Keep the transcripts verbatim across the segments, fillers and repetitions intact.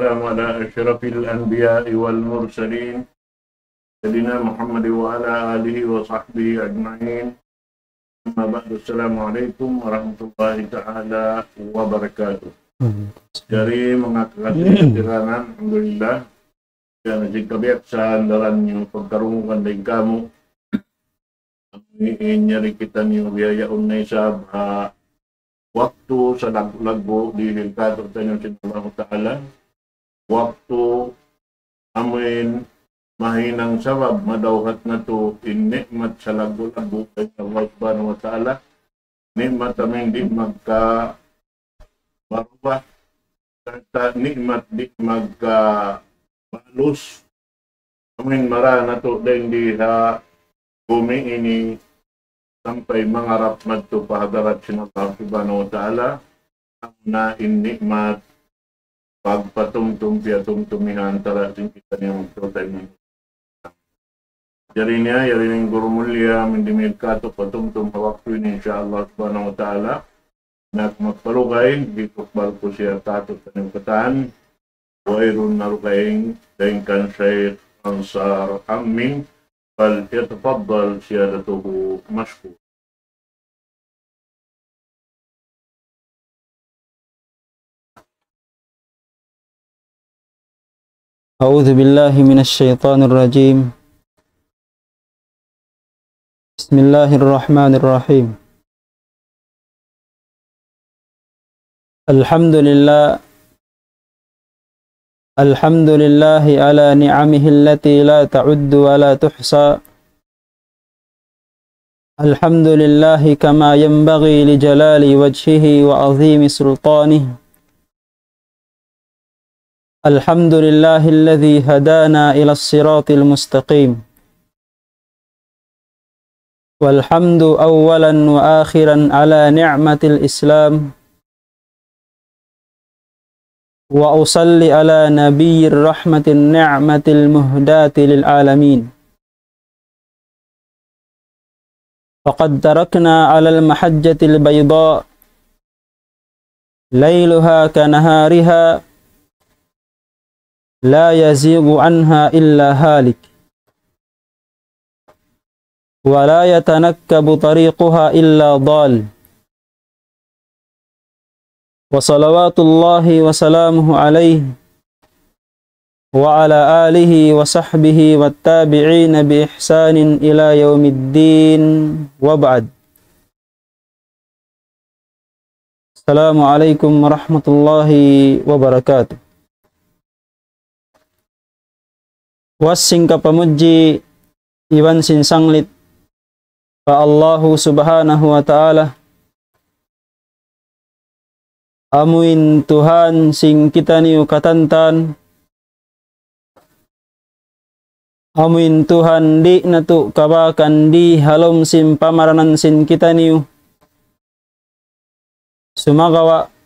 والسلام على أشرف الأنبياء والمرسلين سيدنا محمد وعلى آله وصحبه أجمعين. أما بعد، السلام عليكم ورحمة الله تعالى وبركاته. Jari manga kakasi tiranan, alhamdulillah. Yan, sin kabiyaksahan daran niyu pagkarungugan dayn kamu. Amu in yari kitaniyu biya' yaun na isab ha waktu salaggu'-laggu' dihil kātu'niyu sin Allahu Ta'ala. Waktu amuin mahinang sabab madawhat natu' in ni'mat salaggu'-laggu' dayn Allah Subhanahu wa Ta'ala. Ni'mat amuin di' magka barubah, sarta' ni'mat di' magka balus. Amuin mara natu' dayn di ha bumi ini sampay mangarap madtu pa hadarat sin Allah Subhanahu wa Ta'ala, amuna in ni'mat pagpatumtum piyatumtum ha antara sin kitaniyu magtuutay mu. Jari niya, yari in guru mulia, mindimil katu' patumtum ha waktu ini, insya Allah Subhanahu wa Ta'ala. Na magparugay, hitukbal ku siya katu' taniyu katan, wayruun na rugay dayn kan Shaykh Ansar Amin, فليتفضل سيادته مشكورا. أعوذ بالله من الشيطان الرجيم. بسم الله الرحمن الرحيم. الحمد لله. الحمد لله على نعمه التي لا تعد ولا تحصى. الحمد لله كما ينبغي لجلال وجهه وعظيم سلطانه. الحمد لله الذي هدانا إلى الصراط المستقيم. والحمد أولا وآخرا على نعمة الإسلام. وأصلي على نبي الرحمة النعمة المهداة للعالمين. فقد تركنا على المحجة البيضاء ليلها كنهارها لا يزيغ عنها إلا هالك ولا يتنكب طريقها إلا ضال. وصلوات الله وسلامه عليه وعلى آله وصحبه والتابعين بإحسان إلى يوم الدين، وبعد. السلام عليكم ورحمة الله وبركاته. Puas sin kapamudji iban sin sanglit pa Allahu Subhanahu wa Ta'ala, amuin Tuhan sin kitaniyu katantan, amuin Tuhan di' natu' kabakan di ha lawm sin pamaranan sin kitaniyu. Sumagawa'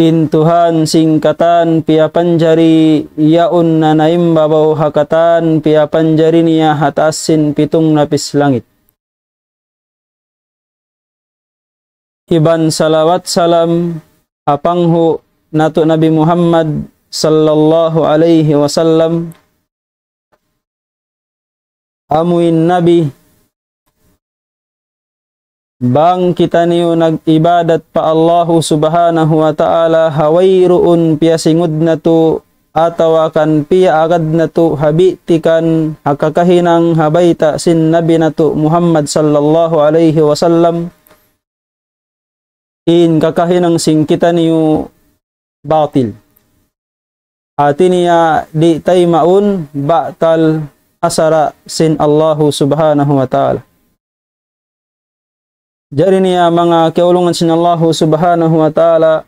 in Tuhan sin katan piyapanjari yaun na naimbabaw ha katan piyapanjari niya ha taas sin pitung lapis langit. Iban salawat salam ha panghu' natu' Nabi Muhammad sallallahu alayhi wasallam, amuin Nabi, bang kitaniyu nag-ibadat pa Allahu Subhanahu wa Ta'ala ha wayruun piyasingud natu' atawa kan piyaagad natu' ha bitikan ha kakahinang ha bayta' sin Nabi natu' Muhammad sallallahu alayhi wasallam, in kakahinang sin kitaniyu batil. Hati niya di' taymaun, batal ha sara' sin Allahu Subhanahu wa Ta'ala. Jari niya manga kiyaulungan sin Allahu Subhanahu wa Ta'ala,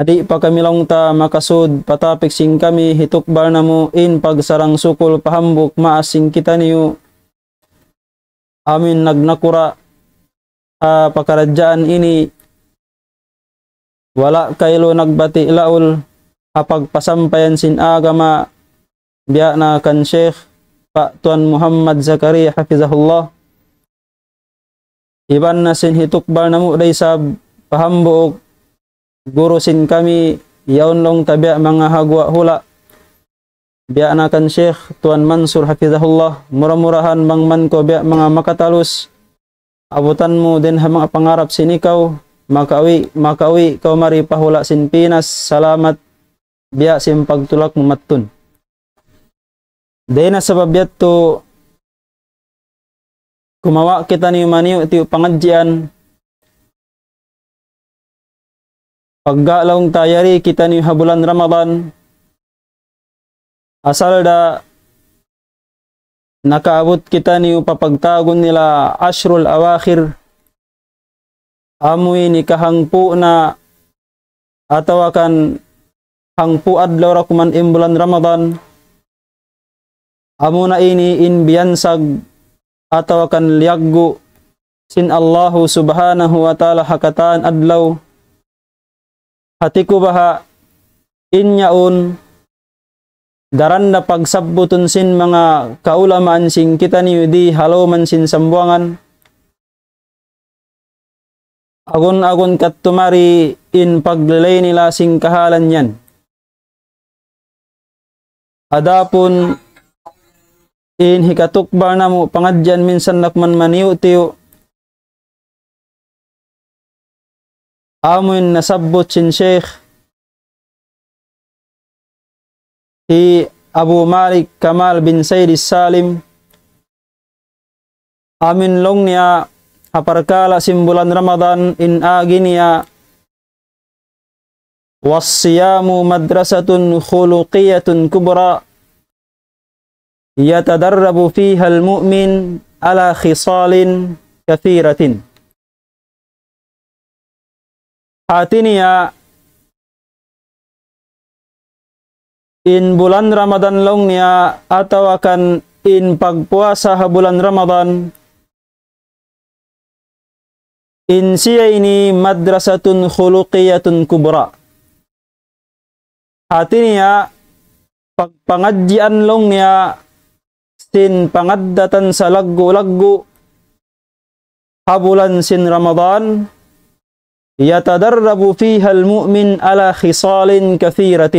di' pa kami laung ta makasud pa topic sin kami, hitukbal namu' in pagsarang-sukul pa hambuuk maas sin kitaniyu, amuin nagnakura' ha pakaradjaan ini, wala' kailu nagbati' laul ha pagpasampayan sin agama, biya' na kan Sheikh Pa' Tuan Muhammad Zakaria hafizahullah. Iban na sin hitukbal namu' da isab pa hambuuk guru sin kami, yaun laung ta biya' manga ha guwa' hula'. Biya' na kan Sheikh Tuan Mansur hafizahullah, mura-murahan bang man kaw biya' manga makatalus, abutan mu dayn ha manga pangarap sin ikaw, makauwi', makauwi' kaw mari pa hula' sin Pinas, salamat, biya' sin pagtulak mu madtun. Dayn ha sabab yadtu, kumawa' kitaniyu maniyu'-tiyu' pangadjian, pagga laung ta yari kitaniyu ha bulan Ramadan, asal da nakaabut kitaniyu pa pagtawagun nila ashrul awakhir, amu ini kahangpu' na atawa kan hangpu' adlaw ra kuman in bulan Ramadan, amuna ini in biyansag atawa kan liyaggu' sin Allahu Subhanahu wa Ta'ala ha katan adlaw. Hati ku baha' in yaun daran da pagsabbutun sin manga kaulamaan sin kitaniyu di ha lawm sin Sambuwangan. Agun-agun kadtu mari in paglilay nila sin kahalan yan. Adapun in hikatukbal namu' pangadjian minsan na kuman maniyu'-tiyu', amu in nasabbut sin Sheikh hi Abu Malik Kamal bin Sayyid Salim, amu in laung niya ha parkala' sin bulan Ramadan in agi niya, والصيام مدرسة خلقية كبرى يتدرب فيها المؤمن على خصال كثيرة. Hati niya, in bulan Ramadan laung niya atawa kan in pagpuasa ha bulan Ramadan, in siya ini madrasatun khuluqiyatun kubra. Hati niya, pagpangadjian laung niya sin pangaddatan salaggu'-laggu' ha bulan sin Ramadan, يتدرب فيها المؤمن على خصال كثيرة.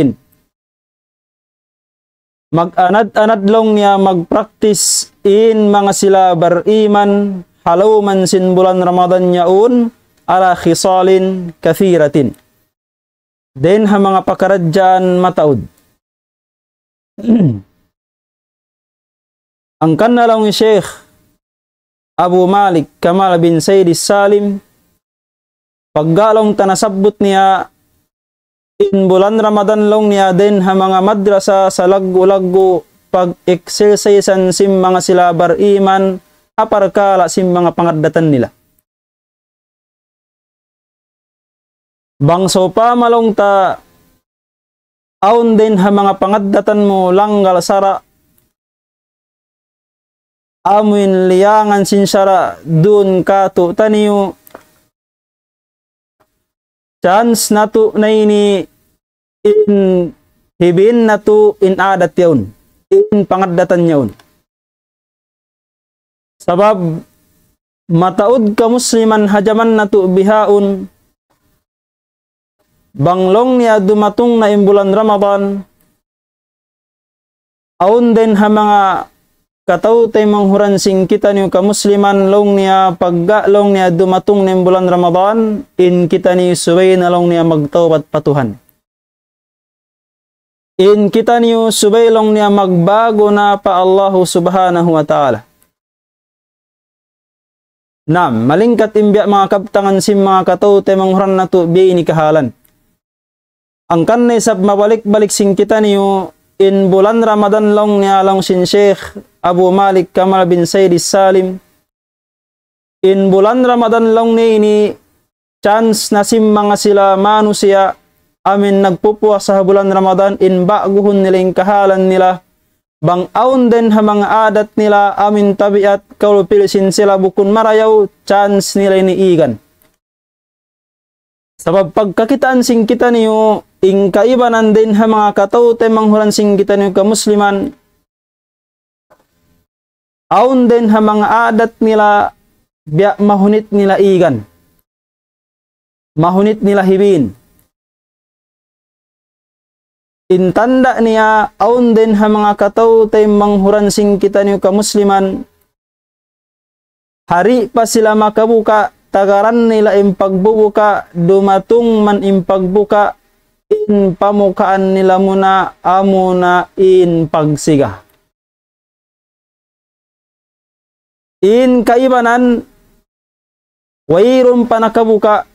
Mag-anad-anad laung niya magpraktis in manga sila bariman ha lawm sin bulan Ramadan yaun, على خصال كثيرة. Dayn ha manga pakaradjaan mataud. Hangkan na laung hi Sheikh Abu Malik Kamal bin Sayyid Salim, pagga laung ta nasabbut niya, in bulan Ramadan laung niya dayn ha manga madrasa salaggu'-laggu' pag-exercisean sin manga sila bariman, ha parkala' sin manga pangaddatan nila. Bang sawpama laung ta, awn dayn ha manga pangaddatan mu langgal sara', amu in liyangan sin sara' duun kātu'niyu, chance natu' na ini in hibin natu' in adat yaun, in pangaddatan yaun. Sabab mataud kamusliman ha jaman natu' bihaun, bang laung niya dumatung na in bulan Ramadan, awn dayn ha manga kataw-taymanghuran sin kitaniyu kamusliman laung niya pagga laung niya dumatung na in bulan Ramadan, in kitaniyu subay na laung niya magtawbat pa Tuhan. In kitaniyu subay laung niya magba'gu na pa Allahu Subhanahu wa Ta'ala. Naam, malingkat in biya' manga kabtangan sin manga kataw-taymanghuran natu' biya' ini kahalan. Hangkan na isab mabalik-balik sin kitaniyu, in bulan Ramadan laung niya laung sin Sheikh Abu Malik Kamal bin Sayyid Salim, in bulan Ramadan laung niya ini chance na sin manga sila manusiya' amu in nagpupuasa ha bulan Ramadan in ba'guhun nila in kahalan nila. Bang awn dayn ha manga adat nila amu in tabiat kaulpil sin sila bukun marayaw, chance nila ini igan. Sabab pagkakitaan sin kitaniyu, in kaibanan dayn ha manga kataw-taymanghuran sin kitaniyu kamusliman, awn dayn ha manga adat nila biya' mahunit nila igan. Mahunit nila hibin. In tanda' niya, awn dayn ha manga kataw-taymanghuran sin kitaniyu kamusliman, ha di' pa sila makabuka', tagaran nila in pagbubuka', dumatung man in pagbuka', in pamukaan nila muna, amuna in pagsiga. In kaibanan, wayruun pa nakabuka',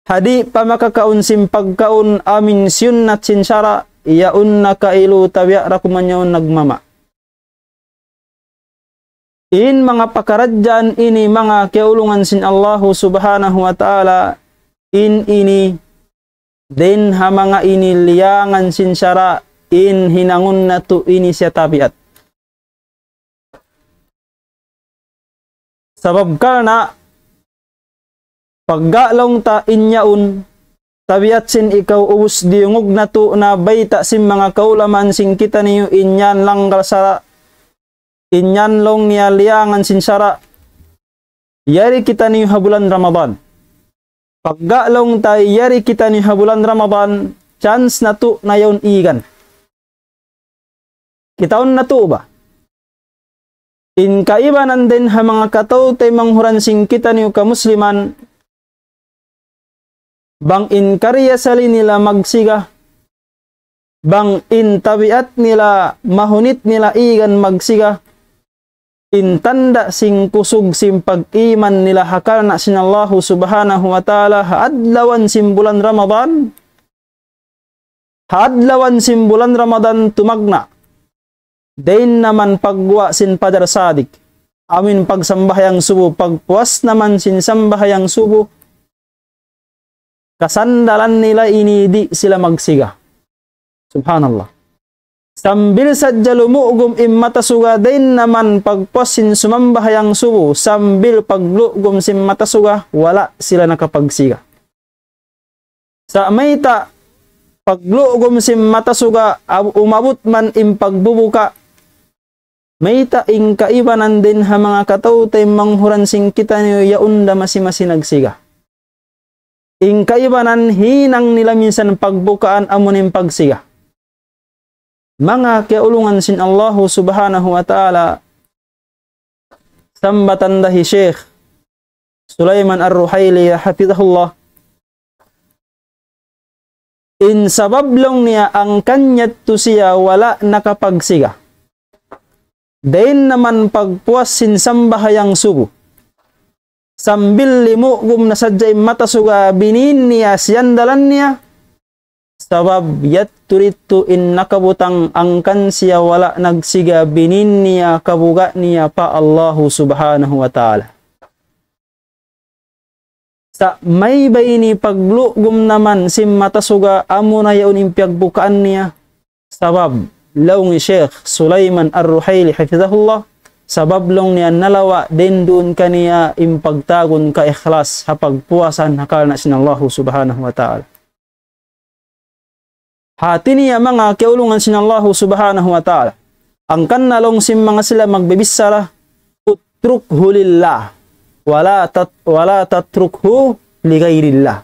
ha di' pa makakaun sin pagkaun amun siyunnat sin sara', yaun nakailu tabiya' da kuman yaun nagmama'. In manga pakaradjaan ini manga kiyaulungan sin Allahu Subhanahu wa Ta'ala, in ini, dayn ha manga ini liyangan sin sara', in hinangun natu' ini siya tabiat. Sabab karna' pagga' laung ta in yaun, tabiat sin ikaw ubus diyungug natu' na bayta' sin manga kaulamaan sin kitaniyu in yan langgal sara', in yan laung niya liyangan sin sara', yari kitaniyu ha bulan Ramadan. Pagga' laung ta yari kitaniyu ha bulan Ramadan, chance natu' na yaun igan. Kitaun natu' ba? In kaibanan dayn ha manga kataw-taymanghuran sin kitaniyu kamusliman, bang in kariyasali nila magsiga, bang in tabiat nila, mahunit nila igan magsiga, in tanda' sin kusug sin pag-iman nila ha karna' sin Allahu Subhanahu wa Ta'ala, ha adlawan sin bulan Ramadan, ha adlawan sin bulan Ramadan tumagna'. Dayn naman pagguwa' sin pajar sadik. Amun pagsambahayang subu, pagpuas naman sin sambahayang subu, kasandalan nila ini di' sila magsiga. Subhanallah. Sambil sadja lumugum in mata suga, dayn naman pagpuas sin sumambahayang subu, sambil paglugum sin mata suga, wala' sila nakapagsiga. Sa' mayta', paglugum sin mata suga, ab-, umabut man in pagbubuka, mayta' in kaibanan dayn ha manga kataw-taymanghuran sin kitaniyu yaun da masi-masi nagsiga. In kaibanan hinang nila minsan pagbukaan amun in pagsiga. Manga kiyaulungan sin Allahu Subhanahu wa Ta'ala, sambatan da hi Sheikh Sulaiman Ar-Ruhaili hafidhahullah, in sabab laung niya hangkan yadtu siya wala' nakapagsiga. Dayn naman pagpuas sin sambahayang subu. Sambil limugum na sadja in mata suga binin niya siyandalan niya. Sabab yadtu didtu in nakabutang hangkan siya wala' nagsiga binin niya kabuga' niya pa Allahu Subhanahu wa Ta'ala. Sa' mayta' ini paglugum naman sin mata suga amuna yaun in piyagbukaan niya. Sabab, laung hi Sheikh Sulaiman Ar-Ruhaili hafidhahullah, sabab laung niya nalawa' dayn duun kaniya in pagtagun kaikhlas ha pagpuasan ha karna' sin Allahu Subhanahu wa Ta'ala. Hati niya manga kiyaulungan sin Allahu Subhanahu wa Ta'ala. Hangkan na laung sin manga sila magbibichara, اتركه لله ولا تت-، ولا تتركه لغير الله.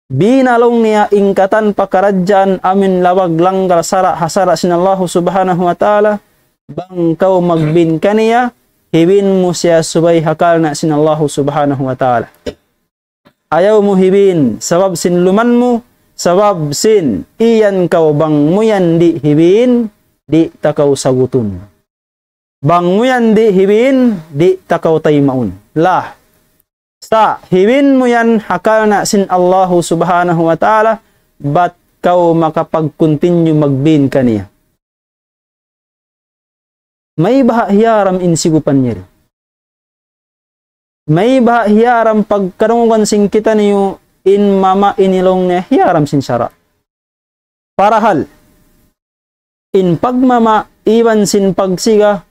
Bina laung niya in katan pakaradjaan amun lawag langgal sara' ha sara' sin Allahu Subhanahu wa Ta'ala, bang kaw magbin kaniya, hibin mu siya subay ha karna' sin Allahu Subhanahu wa Ta'ala. Ayaw mu hibin, sabab sin luman mu, sabab sin iyan kaw bang mu yan di' hibin, di' ta kaw sagutun. Bang mu yan di' hibin, di' ta kaw taymaun. La. Sa' hibin mu yan ha karna' sin Allahu Subhanahu wa Ta'ala, bat kaw makapag-continue magbin kaniya. Mayta' baha' hiyaram in sigupan niya ri. Mayta' baha' hiyaram pagkarungugan sin kitaniyu in mama ini laung niya hiyaram sin sara'. Parahal, in pagmama iban sin pagsiga,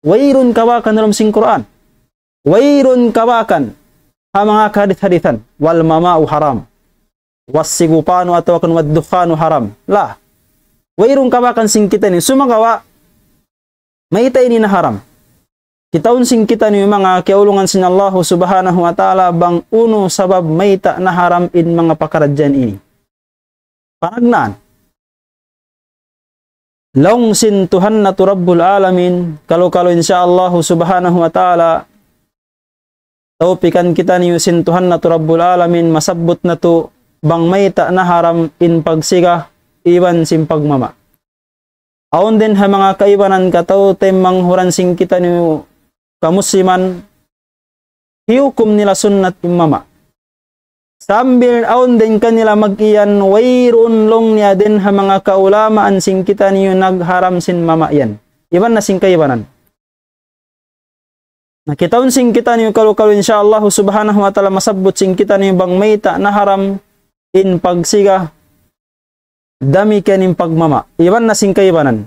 wayruun kabakan ha lawm sin Qur'an. Wayruun kabakan ha manga kahadith-hadithan. والمماء حرام. Wasigupanu atawa kan والدخان حرام. La. Wayruun kabakan sin kitaniyu. Sumagawa', mayta' ini naharam. Kitaun sin kitaniyu manga kiyaulungan sin Allahu Subhanahu wa Ta'ala bang unu sabab mayta' naharam in manga pakaradjaan ini. Panagnaan. Laung sin Tuhan natu' Rabbul Alamin, kalu-kalu insya Allahu Subhanahu wa Ta'ala, tawpikan kitaniyu sin Tuhan natu' Rabbul Alamin, masabbut natu' bang mayta' naharam in pagsiga iban sin pagmama'. Awn dayn ha manga kaibanan kataw-taymanghuran sin kitaniyu kamusliman, hiyukum nila sunnat in mama'. Sambil awn dayn kanila mag-iyan, wayruun laung niya dayn ha manga kaulamaan sin kitaniyu nagharam sin mama' yan. Iban na sin kaibanan. Na kitaun sin kitaniyu kalu-kalu insya Allahu Subhanahu wa Ta'ala masabbut sin kitaniyu bang mayta' naharam in pagsiga, damikkiyan in pagmama'. Iban na sin kaibanan.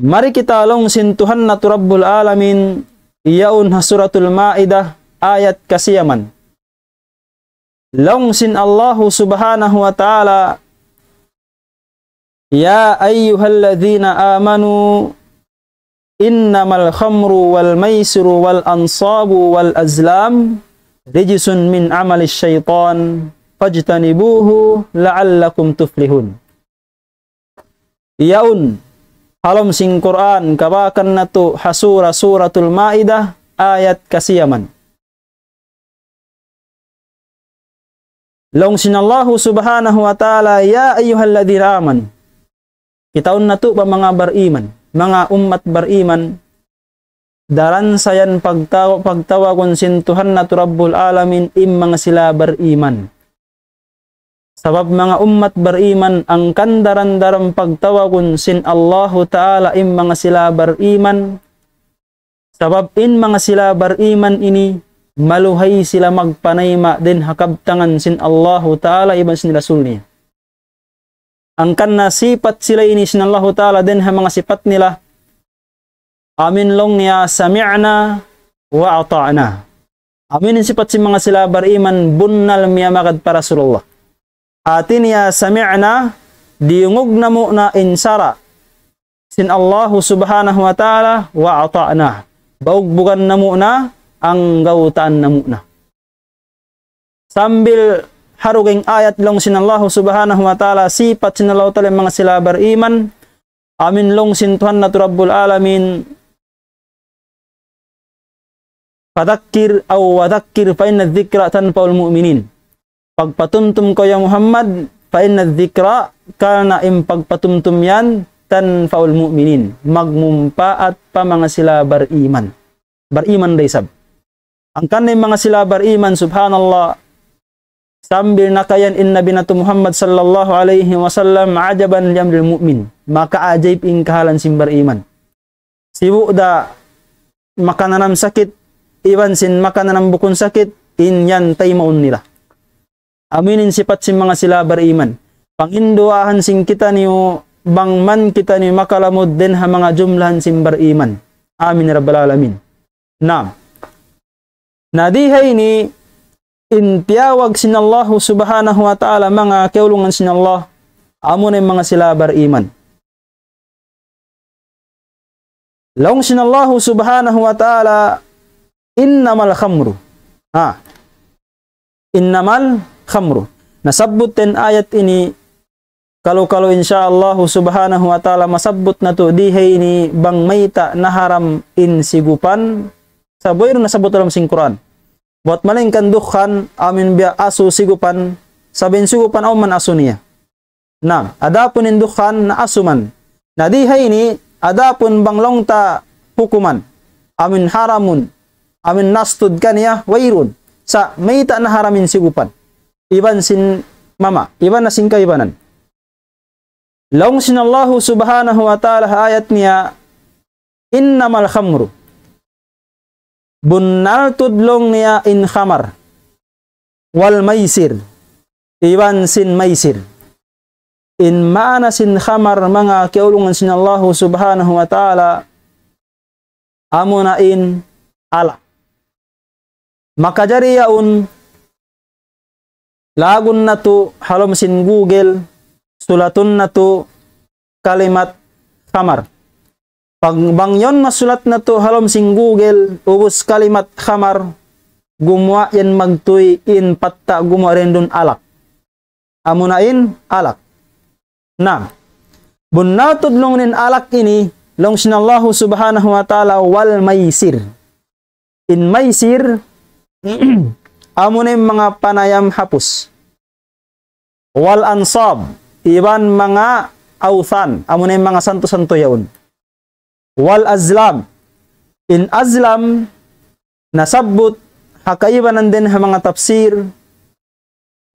Mari kita laung sin Tuhan natu' Rabbul Alamin, yaun ha Suratul Ma'idah, ayat kasiyaman. Laung sin Allahu Subhanahu wa Ta'ala, يا أيها الذين آمنوا إنما الخمر والميسر والأنصاب والأزلام رجس من عمل الشيطان فاجتنبوه لعلكم تفلحون. Yaun, ha lawm sin Qur'an, kabakan natu' ha sura, Suratul Ma'idah, ayat kasiyaman. Laung sin Allahu Subhanahu wa Ta'ala, يا أيها الذين آمنوا. Kitaun natu' ba manga bariman, manga ummat bariman, daran sa yan pagtaw-, pagtawagun sin Tuhan natu' Rabbul Alamin in manga sila bariman. Sabab manga ummat bariman, hangkan daran-daran pagtawagun sin Allahu Ta'ala in manga sila bariman. Sabab in manga sila bariman ini, maluhay sila magpanayma' dayn ha kabtangan sin Allahu Ta'ala iban sin Rasul niya. Hangkan na sipat sila ini sin Allahu Ta'ala dayn ha manga sipat nila, amin laung niya, سمعنا وأطعنا. Amin in sipat sin manga sila bariman, bunnal miyamagad pa Rasulullah. Hati niya, سمعنا, diyungug namu' na in sara' sin Allahu Subhanahu wa Ta'ala, وأطعنا. Baugbugan namu' na, anggawtaan namu' na. Sambil ha dugaing ayat laung sin Allahu Subhanahu wa Ta'ala, sipat sin Allahu Ta'ala in manga sila bariman, amin laung sin Tuhan natu' Rabbul Alamin, فذكر أو وذكر فإن الذكرى تنفع المؤمنين. Pagpatumtum kaw ya Muhammad, فإن الذكرى, karna' in pagpatumtum yan, تنفع المؤمنين, magmumpaat pa manga sila bariman. Bariman da isab. Hangkan in manga sila bariman, subhanallah, sambil nakayan in Nabi natu' Muhammad sallallahu alayhi wasallam, عجبا لأمر المؤمن. Makaajaib in kahalan sin bariman. Sibu' da makananam sakit, iban sin makananam bukun sakit, in yan taymaun nila. Amin in sipat sin manga sila bariman. Panginduwaahan sin kitaniyu, bang man kitaniyu makalamud dayn ha manga jumlahan sin bariman. Amin ya Rabbal Alamin. Naam. Na di ha ini, in tiyawag sin Allahu Subhanahu wa Ta'ala, manga kiyaulungan sin Allah, amuna in manga sila bariman. Laung sin Allahu Subhanahu wa Ta'ala, إنما الخمر. Ha. إنما الخمر. Nasabbut in ayat ini, kalu-kalu insya Allahu Subhanahu wa Ta'ala masabbut natu' di ha ini bang mayta' naharam in sigupan, sabab wayruun nasabbut ha lawm sin Qur'an. Buwat malaingkan dukhan, amin biya' asu sigupan, sabab in sigupan awn man asu niya. Naam, adapun in dukhan na asu man. Na di ha ini, adapun bang laung ta hukuman, amin haramun, amin nastud kaniya, wayruun. Sa' mayta' naharam in sigupan. Iban sin mama, iban na sin kaibanan. Laung sin Allahu Subhanahu wa Ta'ala ha ayat niya, إنما الخمر. Bunnal tuud laung niya in khamar. والميسر. Iban sin maisir. In maana sin khamar, manga kiyaulungan sin Allahu Subhanahu wa Ta'ala, amuna in alak. Makajari yaun, lagun natu' ha lawm sin Google, sulatun natu' kalimat khamar. Pag bang yaun masulat natu' ha lawm sin Google, ubus kalimat khamar, gumuwa' yan magtuy in patta' gumuwa' dayn duun alak. Amuna in alak. Na, bunnal tuud laung niya in alak ini, laung sin Allahu Subhanahu wa Ta'ala, wal maisir. In maisir, amuna in manga panayam hapus. Wal ansab, iban manga awthan, amuna in manga santo-santo yaun. Wal azlam, in azlam, nasabbut ha kaibanan dayn ha manga tafsir,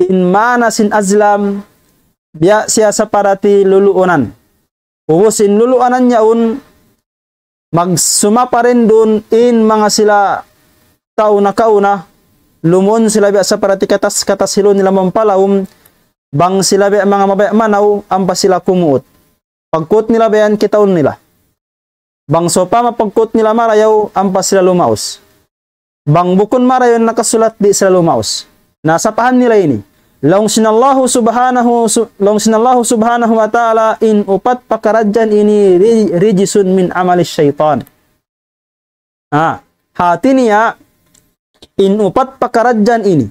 in maana sin azlam, biya' siya saparati luluunan. Ubus in luluunan yaun, magsumapa dayn duun in manga sila tau nakauna, lumuun sila biya' saparati katas-katas hilu nila mampalaum, bang sila biya' manga mabaya' manaw, ampa sila kumuut. Pagkuut nila biya' yan kitaun nila. Bang sawpama pagkuut nila marayaw, ampa sila lumaus. Bang bukun marayaw nakasulat, di' sila lumaus. Na, sapahan nila ini. Laung sin Allahu Subhanahu, su-, laung sin Allahu Subhanahu wa Ta'ala, in upat pakaradjaan ini ri-, rijsun min amali shaytan. Ah, hati niya, in upat pakaradjaan ini,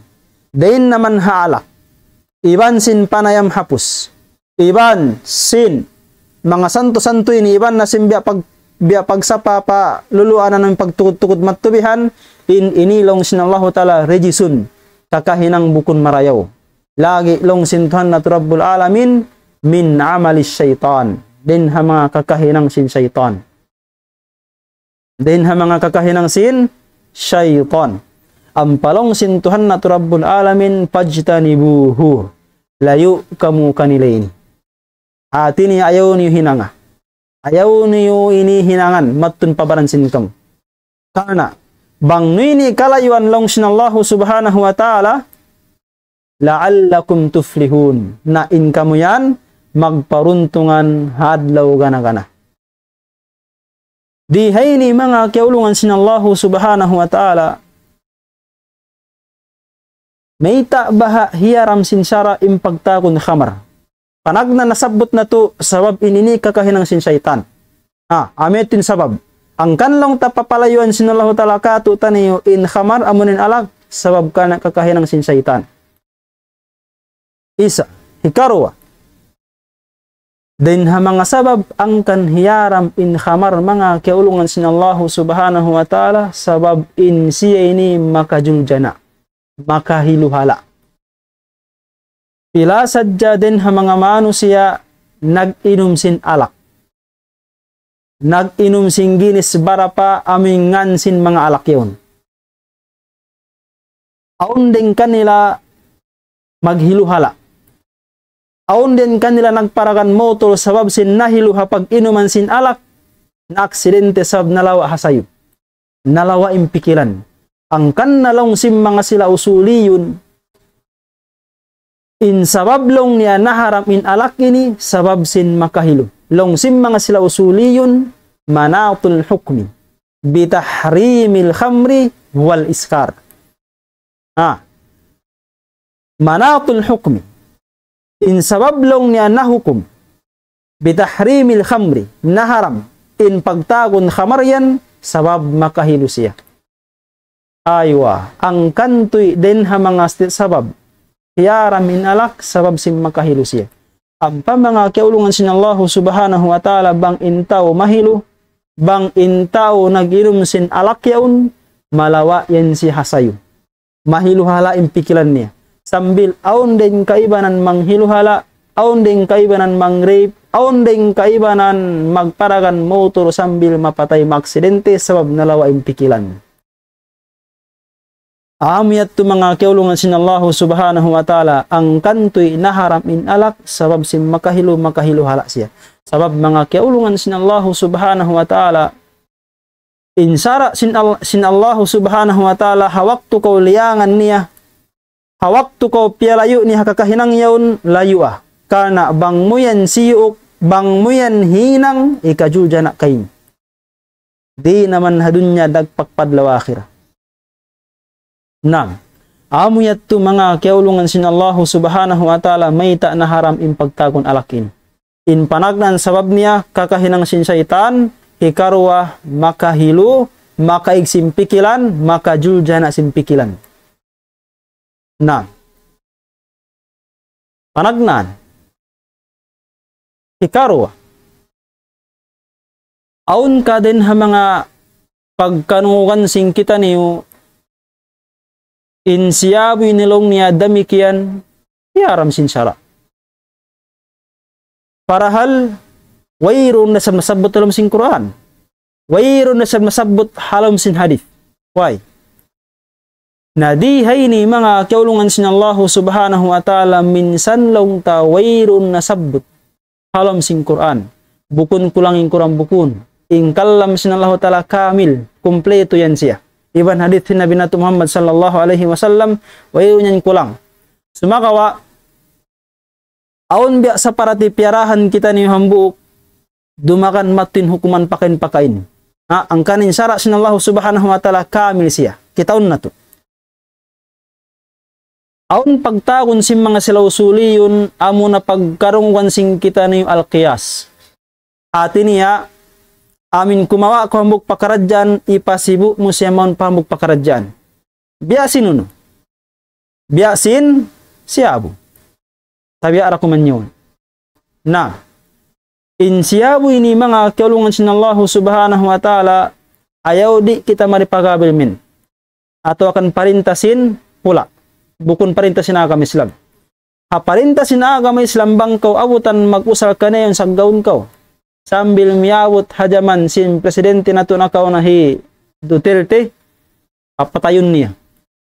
dayn naman ha alak, iban sin panayam hapus, iban sin manga santo-santo ini, iban na sin biya' pag-, biya' pagsapa pa luluanan, pagtukud-tukud matubihan, in ini laung sin Allahu Ta'ala rijsun, kakahinang bukun marayaw. Lagi' laung sin Tuhan natu' Rabbul Alamin, min amali shaytan. Dayn ha manga kakahinang sin shaytan. Dayn ha manga kakahinang sin shaytan. Ampa laung sin Tuhan natu' Rabbul Alamin, fajtanibuhu. Layu' kamu kanila ini. Hati niya ayaw niyu hinanga. Ayaw niyu ini hinangan, madtu pa baran sin kamu. Karna', bang niyu ini kalayuan laung sin Allahu Subhanahu wa Ta'ala, la'allakum tuflihun. Na in kamu yan, magparuntungan ha adlaw gana-gana. Di ha ini manga kiyaulungan sin Allahu Subhanahu wa Ta'ala, mayta' baha' hiyaram sin sara' in pagtagun khamar. Panagnaan nasabbut natu' sabab ini ini kakahinang sin saytan. Ah, amu yadtu in sabab. Hangkan laung ta papalayuan sin Allahu Ta'ala kātu'niyu in khamar amu in alak, sabab karna' kakahinang sin saytan. Isa, hikaruwa. Dayn ha manga sabab hangkan hiyaram in khamar manga kiyaulungan sin Allahu Subhanahu wa Ta'ala, sabab in siya ini makajuljana', makahiluhala'. Pila sadja dayn ha manga manusiya' nag-inum sin alak. Nag-inum sin ginis barapa amu in ngan sin manga alak yaun. Awn dayn kanila maghiluhala'. Awn dayn kanila nagparagan motor sabab sin nahilu ha pag-inuman sin alak, naaksidente sabab nalawa' ha sayu. Nalawa' in pikilan. Hangkan na laung sin manga sila usuliyun, in sabab laung niya naharam in alak ini, sabab sin makahilu. Laung sin manga sila usuliyun, manatul hukmi bitahrimil khamri wal iskar. Ha. Manatul hukmi. In sabab laung niya nahukum bitahrimil khamri, naharam in pagtagun khamar yan, sabab makahilu siya. Aywa, hangkan tuy dayn ha manga sti-, sabab hiyaram in alak, sabab sin makahilu siya. Ampa manga kiyaulungan sin Allahu Subhanahu wa Ta'ala, bang in tau mahilu, bang in tau nag-inum sin alak yaun, malawa' yan siya ha sayu. Mahiluhala' in pikilan niya. Sambil awn dayn kaibanan manghiluhala', awn dayn kaibanan mang-rape, awn dayn kaibanan magparagan motor sambil mapatay, maaksidente, sabab nalawa' in pikilan. Amu yadtu manga kiyaulungan sin Allahu Subhanahu wa Ta'ala, hangkan tuy naharam in alak, sabab sin makahilu, makahiluhala' siya. Sabab manga kiyaulungan sin Allahu Subhanahu wa Ta'ala, in sara' sin Al-, sin Allahu Subhanahu wa Ta'ala, ha waktu kaw liyangan niya, ha waktu kaw piyalayu' niya ha kakahinang yaun, layua. Karna' bang mu yan siyuuk, bang mu yan hinang, ikajuljana' kaymu. Di' naman ha dunya dagpak pa adlaw akhirat. Naam. Amu yadtu manga kiyaulungan sin Allahu Subhanahu wa Ta'ala, mayta' naharam in pagtagun alak ini. In panagnaan sabab niya, kakahinang sin saytan, hikaruwa, makahilu, makaig sin pikilan, makajuljana' sin pikilan. Naam. Panagnaan. Hikaruwa, awn ka dayn ha manga pagkanungan sin kitaniyu, in siyabu ini laung niya damikkiyan, hiyaram sin sara'. Parahal, wayruun na isab nasabbut ha lawm sin Qur'an. Wayruun na isab nasabbut ha lawm sin hadith. Way. Na di ha ini manga kiyaulungan sin Allahu Subhanahu wa Ta'ala, minsan laung ta wayruun nasabbut ha lawm sin Qur'an. Bukun kulang in Qur'an, bukun. In kalam sin Allahu Ta'ala kamil, kumpleto yan siya. Iban hadith sin Nabi natu' Muhammad sallallahu alayhi wasallam, wayruun yan kulang. Sumagawa', awn biya' saparati piyarahan kitaniyu hambuuk, dumagan mattin hukuman pakain-pakain. Ha, hangkan in sara' sin Allahu Subhanahu wa Ta'ala kamil siya. Kitaun natu'. Awn pagtawagun sin manga sila usuliyun, amuna pagkarungugan sin kitaniyu al-qiyas. Hati niya, amin kumawa' kaw hambuuk pakaradjaan, hipasibu' mu siya mawn pa hambuuk pakaradjaan. Biya' sin unu? Biya' sin siyabu. Tabiya' ra kuman yaun. Na, in siyabu ini manga kiyaulungan sin Allahu Subhanahu wa Ta'ala, ayaw di' kita mari pagabil min. Atawa kan parinta sin hula'. Bukun parinta sin agama Islam. Ha parinta sin agama Islam, bang kaw abutan mag-usal kaniya yaun, saggaun kaw. Sambil miyabut ha jaman sin presidente natu' nakauna hi Duterte, papatayun niya.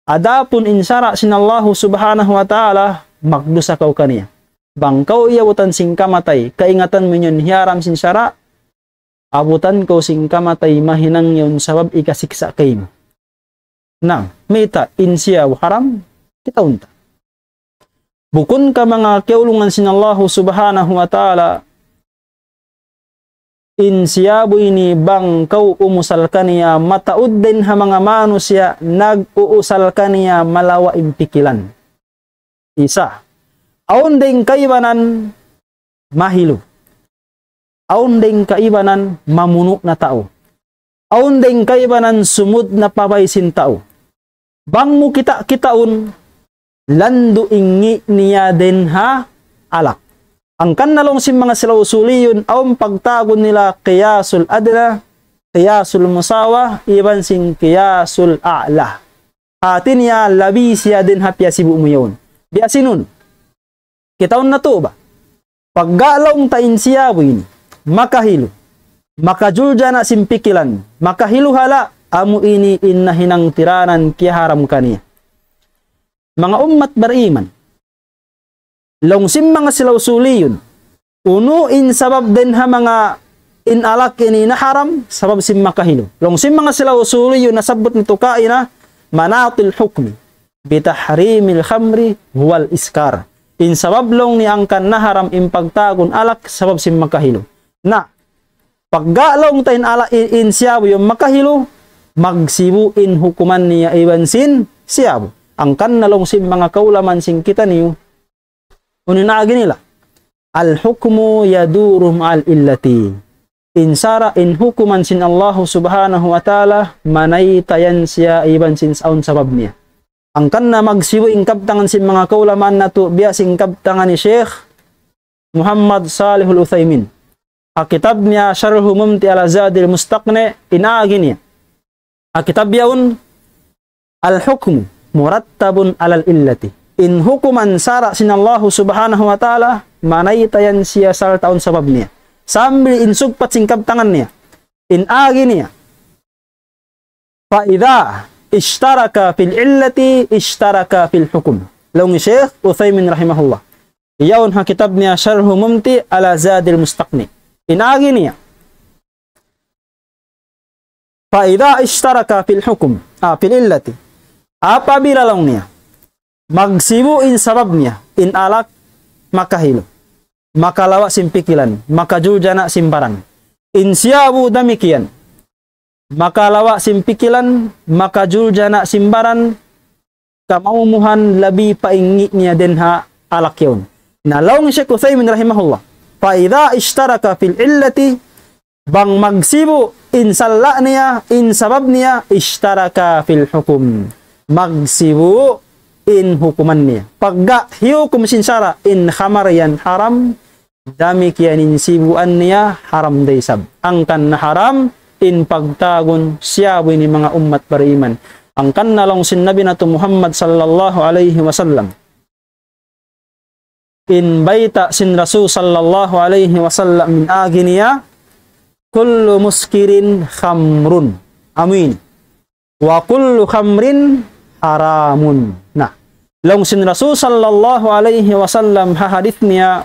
Adapun in sara' sin Allahu Subhanahu wa Ta'ala, magdusa kaw kaniya. Bang kaw iyabutan sin kamatay, kaingatan mu in yaun hiyaram sin sara', abutan kaw sin kamatay, mahinang yaun sabab hikasiksa' kaymu. Na, mayta' in siyabu haram, kitaun ta. Bukun ka manga kiyaulungan sin Allahu Subhanahu wa Ta'ala, in siyabu ini bang kaw umusal kaniya, mataud dayn ha manga manusiya' nag-uusal kaniya malawa' in pikilan. Isa, awn dayn kaibanan mahilu. Awn dayn kaibanan mamunu' na tau. Awn dayn kaibanan sumud na pa bay sin tau. Bang mu kita-kitaun, landu' in ngi' niya dayn ha alak. Hangkan na laung sin manga sila usuliyun, awn pagtawagun nila qiyasul adna, qiyasul musawa, iban sin qiyasul a'la. Hati niya labi siya dayn ha piyasibu' mu yaun. Biya' sin unu? Kitaun natu' ba? Pagga laung ta in siyabu ini makahilu, makajuljana' sin pikilan, makahilu hala, amu ini in nahinang tiranan kiyaharam kaniya. Manga ummat bariman, laung sin manga sila usuliyun, unu in sabab dayn ha manga in alak ini naharam, sabab sin makahilu. Laung sin manga sila usuliyun, nasabbut natu' kaina, manatul hukmi bitahrimil khamri huwal iskar. In sabab laung niya hangkan naharam in pagtawagun alak sabab sin makahilu. Na, pagga laung ta in ala-, in, in siyabu yaun makahilu, magsibu' in hukuman niya iban sin siyabu. Hangkan na laung sin manga kaulamaan sin kitaniyu, unu in agi nila? Al-hukmu yaduru ma'al illati. In sara', in hukuman sin Allahu Subhanahu wa Ta'ala, manaytayan siya iban sin awn sabab niya. Hangkan na magsibu' in kabtangan sin manga kaulamaan natu', biya' sin kabtangan ni Sheikh Muhammad Salihul Uthaymin. Ha kitab niya Sharhu Mumti' ala Zadil Mustaqni', in agi niya. Ha kitab yaun, al-hukmu murattabun alal illati. In hukuman sara' sin Allahu Subhanahu wa Ta'ala, manaytayan siya sarta' awn sabab niya. Sambil in sugpat sin kabtangan niya. In agi niya. Fa idha ishtaraka fil illati, ishtaraka fil hukm. Laung Sheikh Uthaymin rahimahullah. Yaun ha kitab niya Sharhu Mumti' ala Zadil Mustaqni'. In agi niya. Fa idha ishtaraka fil hukm, ah, fil illati. Apabila laung niya, magsibu' in sabab niya, in alak makahilu, makalawa' sin pikilan, makajuljana' sin baran. In siyabu damikkiyan, makalawa' sin pikilan, makajuljana' sin baran, kamaumuhan labi pa in ngi' niya dayn ha alak yaun. Na laung Sheikh Uthaymin rahimahullah, fa idha ishtaraka fil illati, bang magsibu' in sala' niya, in sabab niya, ishtaraka fil hukm. Magsibu' in hukuman niya. Pagga hiyukum sin sara' in khamar yan haram, Damikkiyan in sibuan niya haram da isab. Hangkan na haram in pagtawagun siya bu ini manga ummat bariman. Hangkan na laung sin Nabi natu' Muhammad sallallahu alayhi wasallam. In bayta' sin Rasul sallallahu alayhi wasallam in agi niya, كل مسكر خمر. Amin. وكل خمر حرام. Na, laung sin Rasul sallallahu alayhi wasallam ha hadith niya,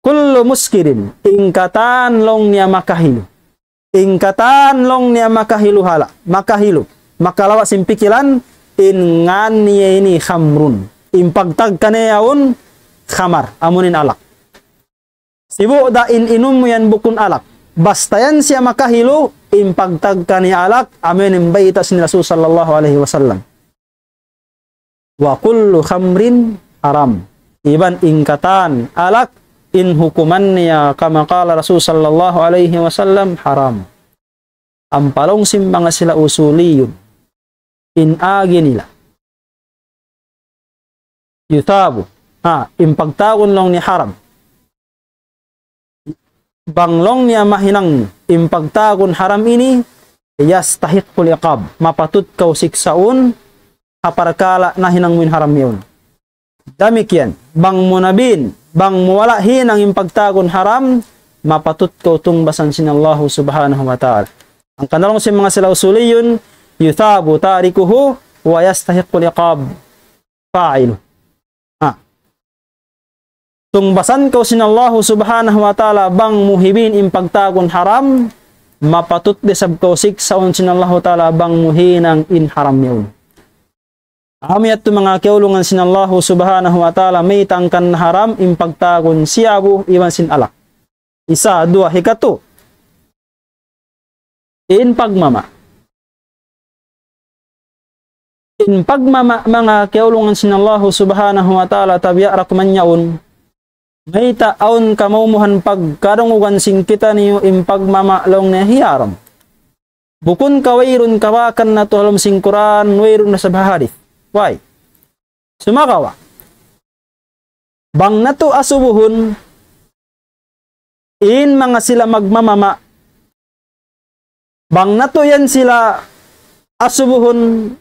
كل مسكر, in katan laung niya makahilu. In katan laung niya makahilu hala, makahilu. Makalawa' sin pikilan, in ngan niya ini خمر. In pagtawag kaniya yaun khamar, amuin alak. Sibu' da in inum mu yan bukun alak. Basta yan siya makahilu, in pagtawag kaniya alak, amuin in bayta' sin Rasul sallallahu alayhi wasallam. وكل خمر حرام. Iban in katan alak, in hukuman niya كما قال رسول صلى الله عليه وسلم haram. Ampa laung sin manga sila usuliyun, in agi nila, يثاب. Ha, in pagtawagun laung niya haram. Bang laung niya mahinang in pagtawagun haram ini, يستحق العقاب. Mapatut kaw siksaun ha parkala' nahinang mu in haram yaun. Damikkiyan, bang mu na bīn, bang mu wala' hinang in pagtawagun haram, mapatut kaw tungbasan sin Allahu subhanahu wa ta'ala. Hangkan na laung sin manga sila usuliyun, يثاب تاركه ويستحق العقاب فاعله. Ha. Tungbasan kaw sin Allahu subhanahu wa ta'ala bang mu hibīn in pagtawagun haram, mapatut da isab kaw siksaun sin Allahu ta'ala bang mu hinang in haram yaun. Amu yadtu manga kiyaulungan sin Allahu subhanahu wa ta'ala, mayta' hangkan haram in pagtawagun siya bu iban sin alak. Isa, duwa, hikatu. In pagmama'. In pagmama', manga kiyaulungan sin Allahu subhanahu wa ta'ala, tabiya' da kuman yaun. Mayta' awn kamaumuhan pagkarungugan sin kitaniyu in pagmama' laung niya hiyaram. Bukun ka wayruun kabakan natu' ha lawm sin Qur'an, wayruun na isab ha hadith. Way. Sumagawa'. Bang natu' asubuhun, in manga sila magmamama'. Bang natu' yan sila asubuhun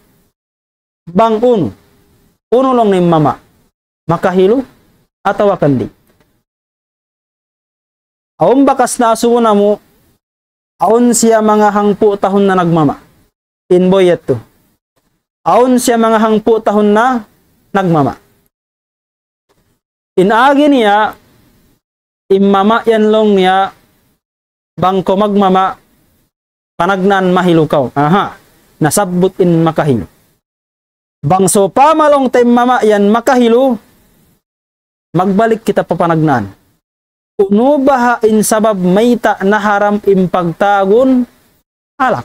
bang unu. Unu laung niya in mama'. Makahilu atawa kan di'. Awn bakas na asubu namu', awn siya manga hangpu' tahun na nagmama'. In boy yadtu. Awn siya manga hangpu' tahun na nagmama'. In agi niya, in mama' yan laung niya, bang kaw magmama', panagnaan mahilu kaw. Aha, nasabbut in makahilu. Bang sawpama laung ta in mama' yan makahilu, magbalik kita pa panagnaan. Unu baha' in sabab mayta' naharam in pagtawagun alak?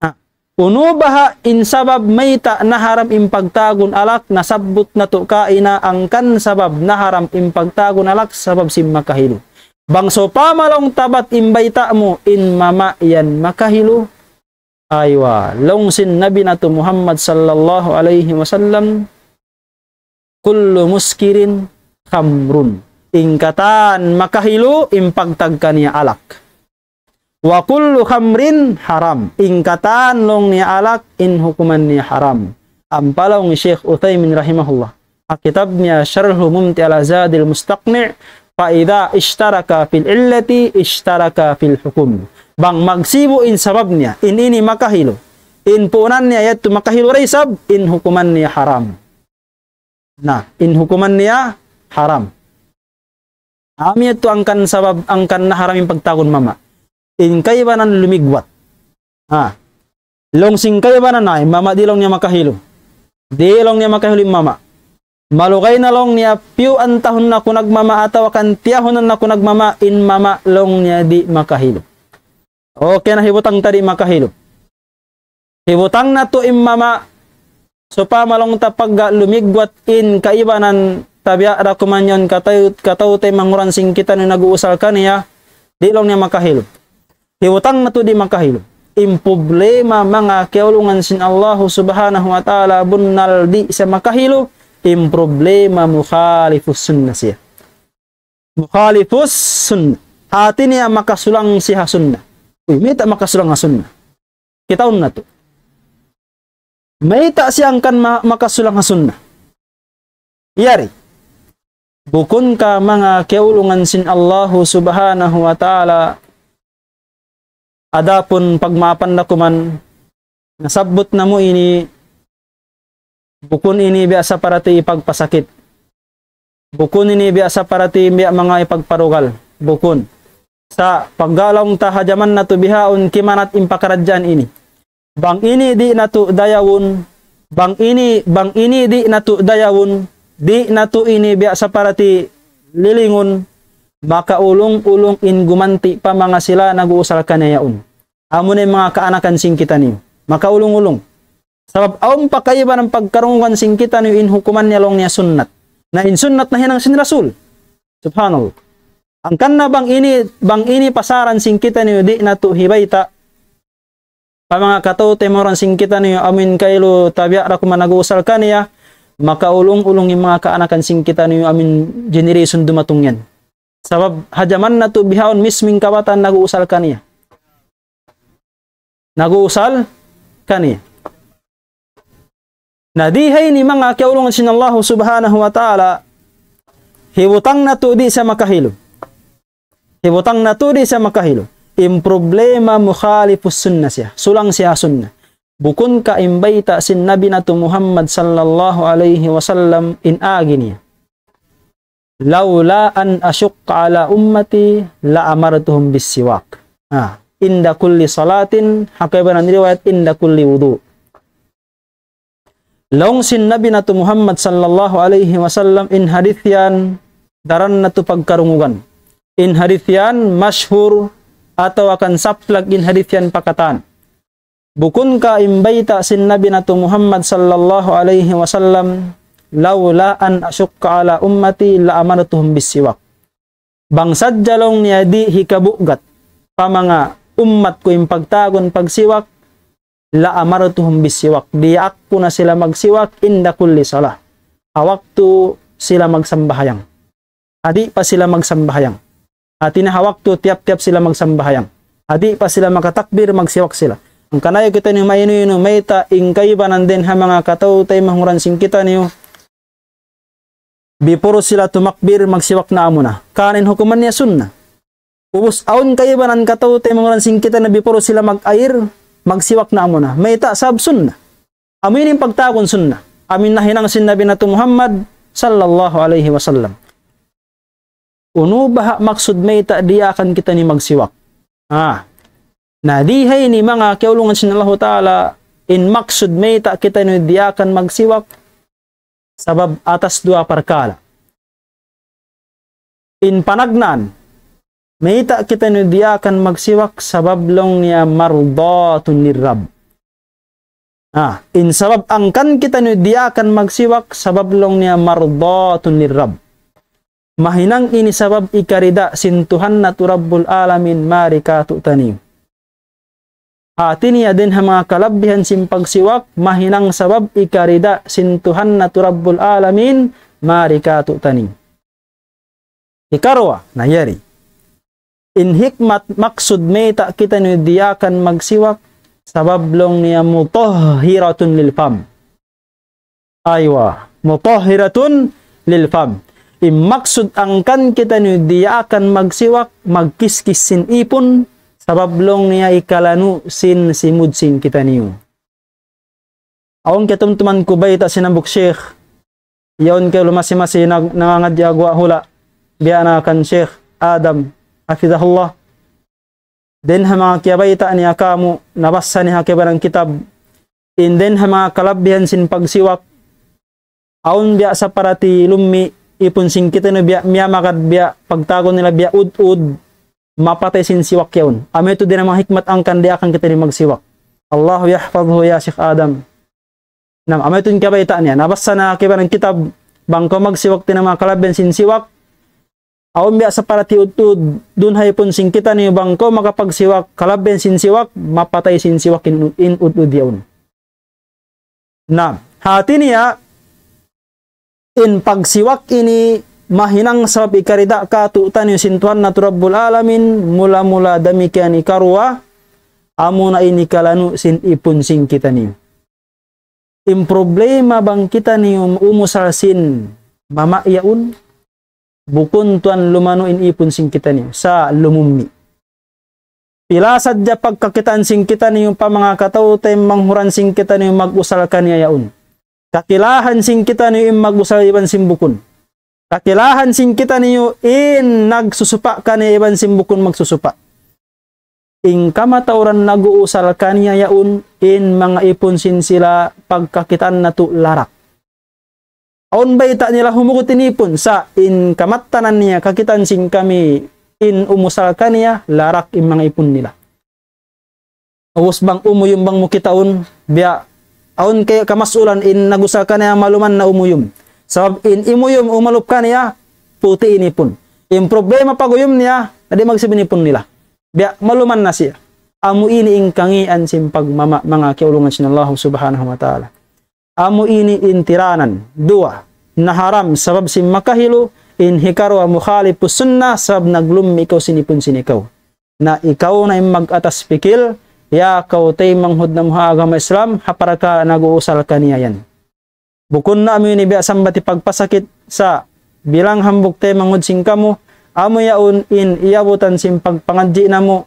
Ha. Unu baha' in sabab mayta' naharam in pagtawagun alak, nasabbut natu' kaina hangkan sabab naharam in pagtawagun alak, sabab sin makahilu. Bang sawpama laung ta bat in bayta' mu, in mama' yan makahilu. Aywa, laung sin Nabi natu' Muhammad sallallahu alayhi wasallam, كل مسكر خمر. In katan makahilu, in pagtawag kaniya alak. وكل خمر حرام. In katan laung niya alak, in hukuman niya haram. Ampa laung hi Sheikh Uthaymin rahimahullah, ha kitab niya Sharhu Mumti' ala Zadil Mustaqni', فإذا اشتركا في العلة اشتركا في الحكم. Bang magsibu' in sabab niya, in ini makahilu, in puunan niya yadtu makahilu da isab, in hukuman niya haram. Na, in hukuman niya haram. Amu yadtu hangkan sabab, hangkan naharam in pagtawagun mama'. In kaibanan lumigwat. Ha. Laung sin kaibanan na, in mama' di' laung niya makahilu. Di' laung niya makahilu in mama'. Malugay na laung niya, piyuan tahun na aku nagmama' atawa kan tiyahunan na aku nagmama', in mama' laung niya di' makahilu. Okay na, hibutang ta di' makahilu. Hibutang natu' in mama', sawpama laung ta pagga lumigwat in kaibanan, tabiya' da kuman yan kataw-, kataw-taymanghuran sin kitaniyu nag-uusal kaniya, di' laung niya makahilu. Hibutang natu' di' makahilu. In problema manga kiyaulungan sin Allahu subhanahu wa ta'ala bunnal di' siya makahilu, in problema mukhalifus sunnah siya. مخالف السنة. Hati niya makasulang siya ha sunnah. Uy, mayta' makasulang ha sunnah? Kitaun natu'. Mayta' siya hangkan ma-, makasulang ha sunnah? Yari. Bukun ka manga kiyaulungan sin Allahu Subhanahu wa Ta'ala, adapun pagmaapan da kuman, nasabbut namu' ini, bukun ini biya' saparati ipagpasakit. Bukun ini biya' saparati biya' manga ipagparugal. Bukun. Sa' pagga laung ta ha jaman natu' bihaun kimanat in pakaradjaan ini. Bang ini di' natu' dayawun, bang ini, bang ini di' natu' dayawun, di' natu' ini biya' saparati lilingun, makaulung-ulung in gumanti' pa manga sila nag-uusal kaniya yaun. Amu na in manga kaanakan sin kitaniyu. Makaulung-ulung. Sabab awn pa kaibanan pagkarungugan sin kitaniyu in hukuman niya laung niya sunnat. Na in sunnat nahinang sin Rasul. Subhanallah. Hangkan na bang ini, bang ini pasaran sin kitaniyu di' natu' hibayta'. Pa manga kataw-taymanghuran sin kitaniyu amu in kailu tabiya' da kuman nag-uusal kaniya, makaulung-ulung in manga kaanakan sin kitaniyu amu in generation dumatung yan. Sabab ha jaman natu' bihaun misming kabataan nag-uusal kaniya. Nag-uusal kaniya. Na di' ha ini manga kiyaulungan sin Allahu Subhanahu wa Ta'ala, hibutang natu' di' siya makahilu. Hibutang natu' di' siya makahilu. In problema mukhalifus sunnah siya. Sulang siya sunnah. Bukun ka in bayta' sin Nabi natu' Muhammad sallallahu alayhi wasallam in agi niya. لولا أن أشق على أمتي لأمرتهم بالسواك. Ah, عند كل صلاة, ha kaibanan riwayat عند كل وضوء. Laung sin Nabi natu' Muhammad sallallahu alayhi wasallam in hadith yan daran natu' pagkarungugan. In hadith yan mashhur atawa kan saplag in hadith yan pa katan. Bukun ka in bayta' sin Nabi natu' Muhammad sallallahu alayhi wasallam, لولا أن أشق على أمتي لأمرتهم بالسواك. Bang sadja laung niya di' hikabugat pa manga ummat ku in pagtawagun pagsiwak, لأمرتهم بالسواك. Diyaak ku na sila magsiwak عند كل صلاة. Ha waktu sila magsambahayang. Ha di' pa sila magsambahayang. Hati niya ha waktu tiyap-tiyap sila magsambahayang. Ha di' pa sila makatakbir, magsiwak sila. Hangkan ayaw kitaniyu mainu-inu, mayta' in kaibanan dayn ha manga kataw-taymanghuran sin kitaniyu. Before sila tumakbir, magsiwak na amuna. Karna' in hukuman niya sunnah. Ubus awn kaibanan kataw-taymanghuran sin kitaniyu before sila mag-air, magsiwak na amuna. Mayta'? Sabab sunnah. Amu ini in pagtawagun sunnah. Amu in nahinang sin Nabi natu' Muhammad sallallahu alayhi wasallam. Unu baha' maksud mayta' diyaakan kitaniyu magsiwak? Ah. Na di' ha ini manga kiyaulungan sin Allahu Ta'ala in maksud mayta' kitaniyu diyaakan magsiwak. Sabab atas duwa parkala'. In panagnaan, mayta' kitaniyu diyaakan magsiwak sabab laung niya مرضاة للرب. Ah, in sabab hangkan kitaniyu diyaakan magsiwak sabab laung niya مرضاة للرب. Mahinang ini sabab hikarida sin Tuhan natu' Rabbul Alamin mari kātu'niyu. Hati niya dayn ha manga kalabbihan sin pagsiwak, mahinang sabab hikarida sin Tuhan natu' Rabbul Alamin mari kātu'niyu. Hikaruwa, na yari. In hikmat maksud mayta' kitaniyu diyaakan magsiwak, sabab laung niya مطهرة للفم. Aywa, مطهرة للفم. In maksud hangkan kitaniyu diyaakan magsiwak, magkiskis sin ipun, sabab laung niya hikalanu' sin simud sin kitaniyu. Awn katumtuman ku bayta' sin hambuuk sheikh, yaun kailu masi-masi nag-, nangangadji' ha guwa' hula', biya' na kan Sheikh Adam, hafidhahullah. Dayn ha manga kiyabayta' niya kāmu', nabassa niya ha kaibanan kitab. In dayn ha manga kalabbihan sin pagsiwak. Awn biya' saparati lummi', ipun sin kitaniyu biya' miyamagad biya' pagtawagun nila biya' ud-ud, mapatay sin siwak yaun. Amu yadtu dayn ha manga hikmat hangkan diyaakan kitaniyu magsiwak. الله يحفظه يا شيخ آدم. Na, amu yadtu in kabayta' niya. Nabassa na ha kaibanan kitab, bang kaw magsiwak dayn ha manga kalabbihan sin siwak, awn biya' saparati ud-ud, duun ha ipun sin kitaniyu bang kaw makapagsiwak, kalabbihan sin siwak, mapatay sin siwak in, in ud-ud yaun. Na, hati niya, in pagsiwak ini mahinang sabab hikarida' kātu'niyu sin Tuhan natu' Rabbul Alamin, mula-mula damikkiyan hikaruwa, amuna in hikalanu' sin ipun sin kitaniyu. In problema bang kitaniyu umusal sin mama' yaun, bukun tuwan lumanu' in ipun sin kitaniyu, sa' lumummi'. Pila sadja pagkakitaan sin kitaniyu pa manga kataw-taymanghuran sin kitaniyu mag-usal kaniya yaun. Kakilahan sin kitaniyu in mag-usal iban sin bukun. Kakilahan sin kitaniyu in nagsusupa' kaniya iban sin bukun magsusupa'. In kamatauran nag-uusal kaniya yaun, in manga ipun sin sila pagkakitaan natu' larak. Awn bayta' nila humugut in ipun, sa' in kamattanan niya kakitaan sin kami in umusal kaniya, larak in manga ipun nila. Ubus bang umuyum bang mu kitaun, biya' awn kay kamasulan in nag-usal kaniya maluman na umuyum. Sabab in imuyum umalup kaniya, puti' in ipun. In problema pag-uyum niya, na di' magsib in ipun nila. Biya' maluman na siya. Amu ini in kangīan sin pagmama' manga kiyaulungan sin Allah Subhanahu wa Ta'ala. Amu ini in tiranan. Duwa, na haram sabab sin makahilu, in hikaruwa mukhalifus sunnah sabab naglummi' ikaw sin ipun sin ikaw. Na ikaw na in mag-atas pikil, ya kaw taymanghud namu' ha agama Islam, ha parakala' nag-uusal kaniya yan. Bukun na amu ini biya' sambat hipagpasakit sa' bilang hambuuk taymanghud sin kamu, amu yaun in iyabutan sin pagpangadji' namu',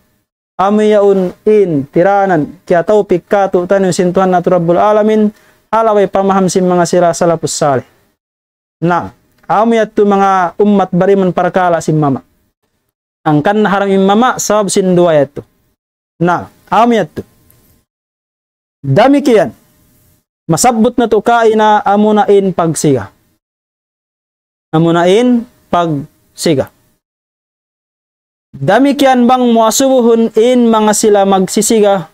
amu yaun in tiranan kiyatawpik kātu'niyu sin Tuhan natu' Rabbul Alamin, ha laway pamaham sin manga sila salafus salih. Na, amu yadtu manga ummat bariman parakala' sin mama'. Hangkan na haram in mama', sabab sin duwa yadtu. Na, amu yadtu. Damikkiyan, masabbut natu' kaina amuna in pagsiga. Amuna in pagsiga. Damikkiyan bang mu asubuhun in manga sila magsisiga.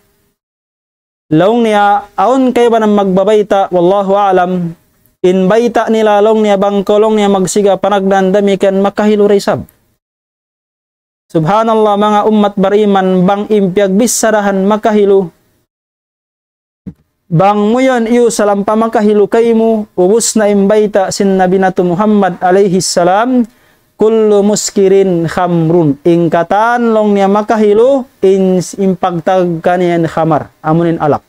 Laung niya, awn kaibanan magbabayta', wallahu a'lam. In bayta' nila laung niya bang kaw laung niya magsiga panagnaan damikkiyan makahilu da isab. Subhanallah, manga ummat bariman, bang in piyagbicharahan makahilu. Bang mu yan iyusal ampa makahilu kaymu, ubus na in bayta' sin Nabi natu' Muhammad alayhi salam, "Kullu muskirin khamrun." In katan laung niya makahilu, in, in pagtawag kaniya in khamar, amuin alak.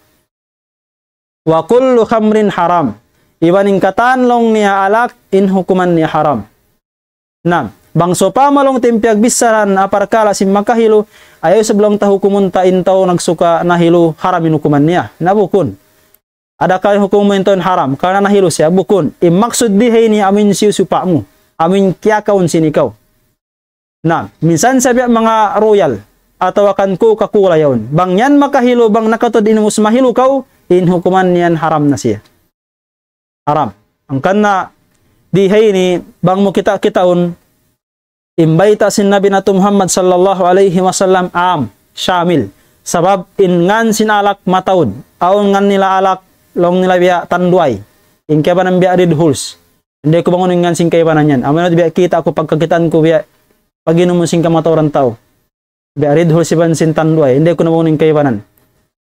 "Wa kullu khamrin haram." Iban in katan laung niya alak, in hukuman niya haram. Na, bang sawpama laung ta in piyagbicharahan ha parakala' sin makahilu, ayaw isab laung ta hukumun ta in tau nagsuka nahilu haram in hukuman niya. Na bukun. Adakala hukumun in tau in haram, karna' nahilu siya, bukun. In maksud di ha ini amuin siyusupa' mu, amuin kiyakaun sin ikaw. Na, minsan sa biya' manga Royal, atawa kan Coca-Cola yaun. Bang yan makahilu, bang nakatuud in ubus mahilu kaw, in hukuman niyan haram na siya. Haram. Hangkan na di ha ini, bang mu kita-kitaun, in bayta' sin Nabi natu' Muhammad sallallahu alayhi wasallam am, shamil. Sabab in ngan sin alak mataud. Awn ngan nila alak, laung nila biya' tanduay. In kaibanan biya' Red Horse. Di' ku bangun in ngan sin kaibanan yan. Amu na biya' kita' ku pagkakitaan ku biya' pag-inum sin kamatauran tau. Biya' Red Horse iban sin tanduay. Di' ku na bangun in kaibanan.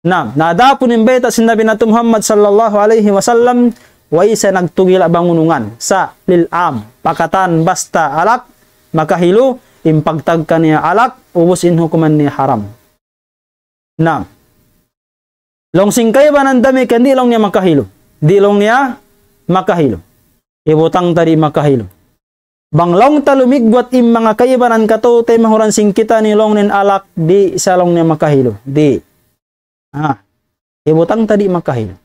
Na, na adapun in bayta' sin Nabi natu' Muhammad sallallahu alayhi wasallam, way sa nagtugila' bang unu ngan. Sa' lil am, pa katan basta alak, makahilu, in pagtawag kaniya alak, ubus in hukuman niya haram. Na, laung sin kaibanan damikkiyan, di' laung niya makahilu. Di' laung niya makahilu. Hibutang ta di' makahilu. Bang laung ta lumigwat in manga kaibanan kataw-taymanghuran sin kitaniyu laung niya in alak, di' sa laung niya makahilu. Di'. Ah, hibutang ta di' makahilu.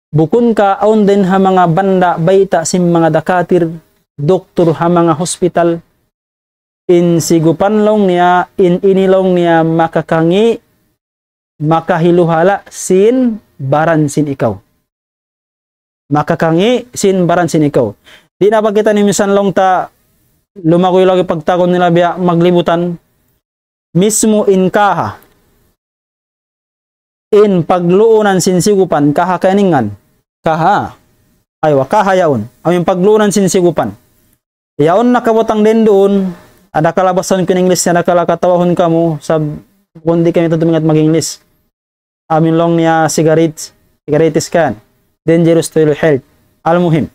Bukun ka awn dayn ha manga banda' bayta' sin manga dakatir, doktor ha manga hospital, in sigupan laung niya, in ini laung niya makakangi', makahilu hala' sin baran sin ikaw. Makakangi' sin baran sin ikaw. Di' na ba kita ini minsan laung ta lumaguy-laguy pagtawagun nila biya' maglibutan, mismu in kaha. In pagluunan sin sigupan, kaha kainingan. Kaha. Aywa, kaha yaun. Amu in pagluunan sin sigupan. Yaun nakabutang dayn duun, adakala basahan ku in English niya, adakala katawahun kamu, sabab bukun di' kami tantu maingat mag-English. Amu in laung niya cigarette, cigarettes kan. Dangerous to your health. Al-muhim.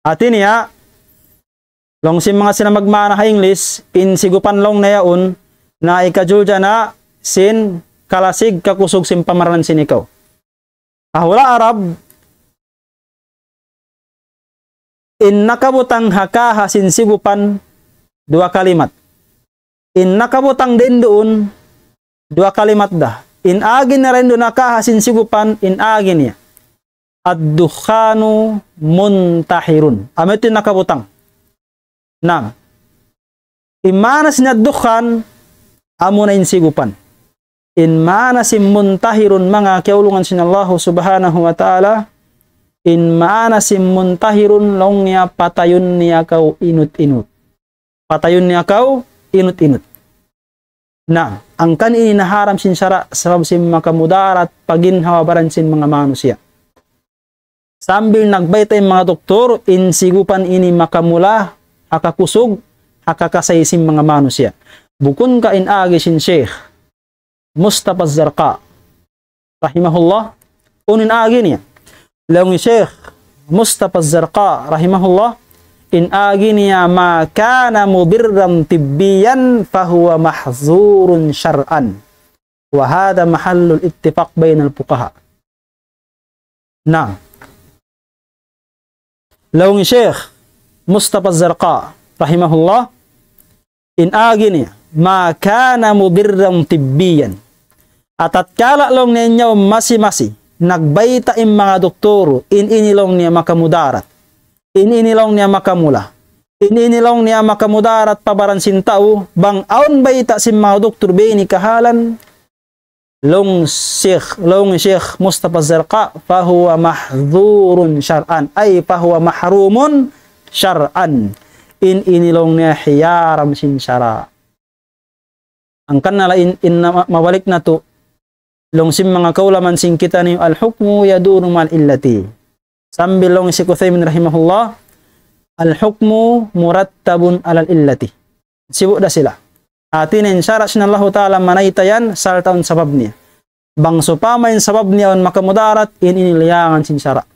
Hati niya, laung sin manga sila magmaana ha English, in sigupan laung niya yaun, na ikajulja na sin kalasig kakusug sin pamaranan sin ikaw. Ha hula' Arab, in nakabutang ha kaha sin sigupan, duwa kalimat. In nakabutang dayn duun, duwa kalimat da. In agi niya dayn duun ha kaha sin sigupan, in agi niya, الدخان منتحر. Amu yadtu in nakabutang. Naam. In maana sin ad-dukhan, amuna in sigupan. In maana sin muntahirun, manga kiyaulungan sin Allahu Subhanahu wa Ta'ala, in maana sin muntahirun, laung niya patayun niya kaw inut-inut. Patayun niya kaw inut-inut. Na, hangkan ini naharam sin sara' sabab sin makamudarat pa ginhawa-baran sin manga manusiya'. Sambil nagbayta' in manga doktor, in sigupan ini makamula ha kakusug, ha kakasay sin manga manusiya'. Bukun ka in agi sin Sheikh Mustafa Zarqa, rahimahullah, unu in agi niya? Laung hi Sheikh Mustafa Zarqa, rahimahullah, in agi niya, ما كان مضرا طبيا فهو محظور شرعا. وهذا محل الاتفاق بين الفقهاء. Na, laung hi Sheikh Mustafa Zarqa, rahimahullah, in agi niya, ما كان مضرا طبيا. Atatkala laung niya in yaun masi-masi, nagbayta' in manga doktor, in ini laung niya makamudarat. In ini laung niya makamula. In ini laung niya makamudarat pa baran sin tau, bang awn bayta' sin manga doktor biya' ini kahalan, laung Sheikh, laung Sheikh Mustafa Zarqa, فهو محظور شرعا, ay فهو محروم شرعا. In ini laung niya hiyaram sin sara'. Hangkan na la in, in na, mabalik natu', laung sin manga kaulaman sin kitaniyu, الحكم يدور مع العلة. Sambil laung Sheikh Uthaymin rahimahullah, الحكم مرتب على العلة. Sibu' da sila. Hati niya in sara' sin Allahu Ta'ala manayta' yan, sarta' awn sabab niya. Bang sawpama in sabab niya awn makamudarat, in ini liyangan sin sara'.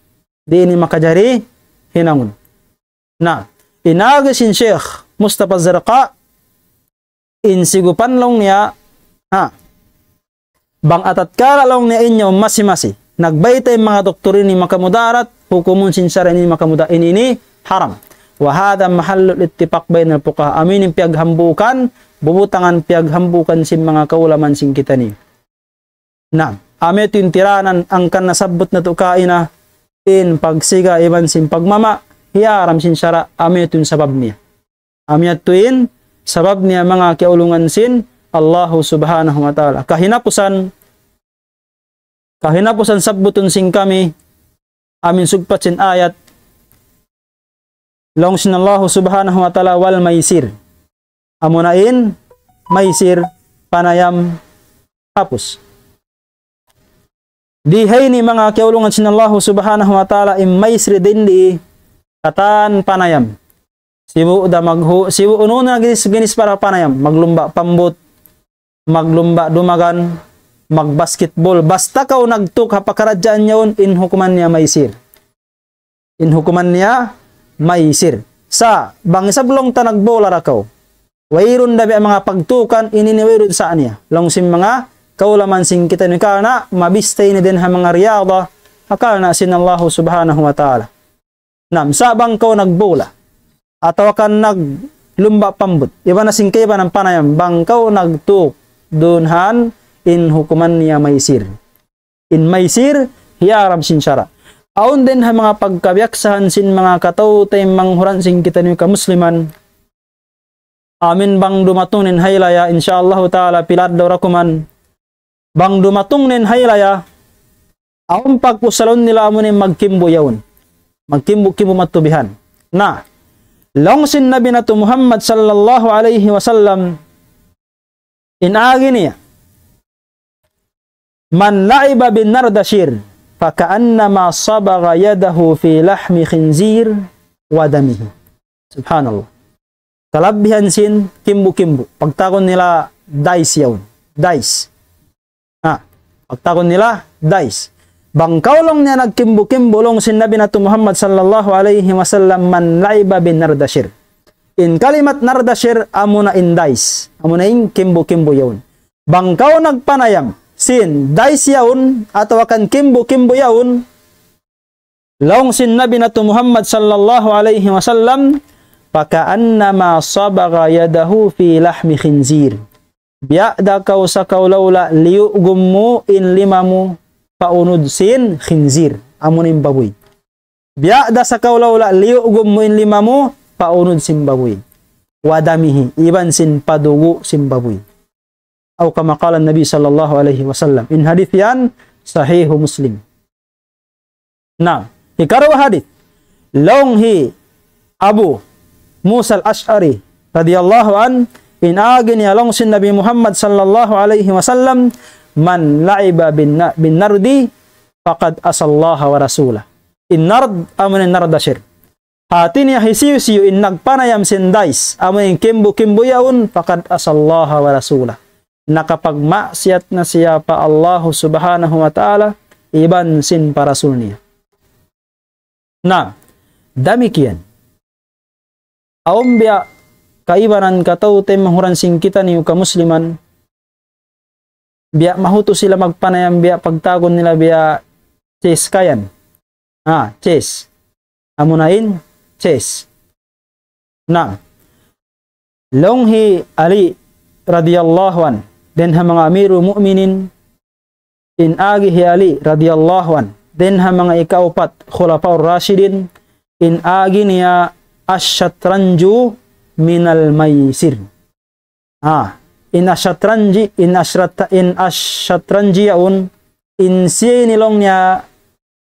Di' ini makajari hinangun. Na, in agi sin Sheikh Mustafa Zarqa, in sigupan laung niya, ha, bang atatkala laung niya in yaun masi-masi, nagbayta' in manga doktor ini makamudarat, hukumun sin sara' ini makamuda-, ini, ini haram. وهذا محل الاتفاق بين الفقهاء. Amu ini in piyaghambuukan, bubutangan piyaghambuukan sin manga kaulaman sin kitaniyu. Na, amu yadtu in tiranan hangkan nasabbut natu' kaina, in pagsiga iban sin pagmama', hiyaram sin sara', amu yadtu in sabab niya. Amu yadtu in sabab niya manga kiyaulungan sin Allahu Subhanahu wa Ta'ala. Kahinapusan, kahinapusan sabbutun sin kami, amu in sugpat sin ayat, laung sin Allahu Subhanahu wa Ta'ala, والميسر. Amuna in maisir, panayam, hapus. Di ha ini manga kiyaulungan sin Allahu Subhanahu wa Ta'ala, in maisir dindi, katan panayam. Sibu' da maghu-, sibu' unu na ginis, ginis para panayam, maglumba' pambut, maglumba' dumagan, magbasketball. Basta kaw nagtuk ha pakaradjaan yaun, in hukuman niya maisir. In hukuman niya maisir. Sa', bang isab laung ta nagbola da kaw. Wayruun da biya' manga pagtukan, ini ini wayruun sa' niya. Laung sin manga kaulaman sin kitaniyu karna' mabista ini dayn ha manga riyada, ha karna' sin Allahu Subhanahu wa Ta'ala. Naam, sa' bang kaw nagbola, atawa kan naglumba' pambut, iban na sin kaibanan panayam, bang kaw nagtuk, duun han in hukuman niya maisir. In maisir, hiyaram sin sara'. Awn dayn ha manga pagkabiyaksahan sin manga kataw-taymanghuran sin kitaniyu kamusliman. Amin bang dumatung in haylaya, insya Allahu ta'ala, pila adlaw ra kuman. Bang dumatung in haylaya, awn pag-usalun nila amu in magkimbu' yaun. Magkimbu'-kimbu' matubihan. Na, laung sin Nabi natu' Muhammad sallallahu alayhi wasallam, in agi niya, من لعب بالنردشير فكأنما صبغ يده في لحم خنزير ودمه. Subhanallah. Kalabihan sin kimbu'-kimbu'. Pagtawagun nila dice yaun. Dice. Ha. Pagtawagun nila dice. Bang kaw laung niya nagkimbu-kimbu, laung sin Nabi natu' Muhammad sallallahu alayhi wasallam, من لعب بالنردشير. In kalimat nardashir amuna in dice, amuna in kimbu-kimbu yaun. Bang kaw nagpanayam sin dice yaun atawa kan kimbu-kimbu yaun, laung sin Nabi natu' Muhammad sallallahu alayhi wasallam, فكأنما صبغ يده في لحم خنزير. Biya' da kaw sakaula-ula liyugum mu in lima mu pa unud sin khinzir, amun in babuy. Biya' da sakaula-ula liyugum mu in lima mu pa unud sin babuy. ودمه, iban sin padugu' sin babuy. أو كما قال النبي صلى الله عليه وسلم. In hadith yan, Sahih Muslim. Na, hikaruwa hadith. Laung hi Abu Musa al-Ash'ari radiyallahu anhu, in agi niya laung sin Nabi Muhammad sallallahu alayhi wasallam, من لعب بالن-، بالنرد فقد عصى الله ورسوله. In nard, amun in nardashir. Hati niya hisiyu-siyu in nagpanayam sin dice, amun in kimbu-kimbu yaun, فقد عصى الله ورسوله. Nakapagmaksiyat na siya pa Allahu subhanahu wa ta'ala, iban sin pa Rasul niya. Na, damikkiyan. Awn biya' kaibanan kataw-taymanghuran sin kitaniyu kamusliman, biya' mahutu sila magpanayam, biya' pagtawagun nila biya' chess kayan. Ah, chess. Amuna in chess. Na, laung hi Ali radiyallahu anhu, dayn ha manga Amirul Mu'minin, in agi hi Ali radiyallahu anhu, dayn ha manga ikaupat Khulafaur Rashidin, in agi niya الشطرنج من الميسر. Ah, in ash-shatranji, in ashrata-, in ash-shatranji yaun, in siya ini laung niya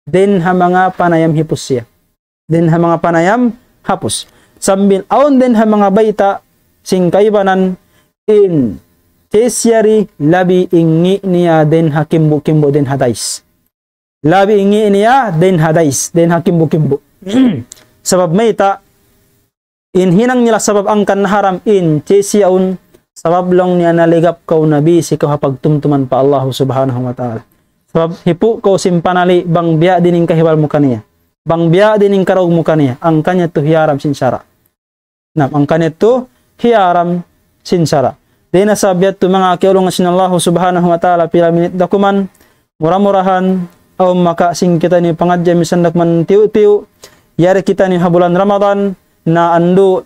dayn ha manga panayam hipus siya. Dayn ha manga panayam hapus. Sambil awn dayn ha manga bayta' sin kaibanan in chess yari labi in ngi' niya dayn ha kimbu-kimbu dayn ha dice. Labi in ngi' niya dayn ha dice, dayn ha kimbu-kimbu. Sabab mayta', in hinang nila sabab hangkan haram in chess yaun, sabab laung niya naligap kaw na bisi kaw ha pagtumtuman pa Allahu subhanahu wa ta'ala. Sabab hipu' kaw sin panali' bang biya' diin in kahibal mu kaniya. Bang biya' diin in karaug mu kaniya. Hangkan yadtu hiyaram sin sara'. Na, hangkan yadtu hiyaram sin sara'. Dayn ha sabab yadtu manga kiyaulungan sin Allahu subhanahu wa ta'ala, pila minit da kuman, mura-murahan, awn makawa' sin kitaniyu pangadji' misan da kuman tiyu'-tiyu', yari kitaniyu ha bulan Ramadan, na andu',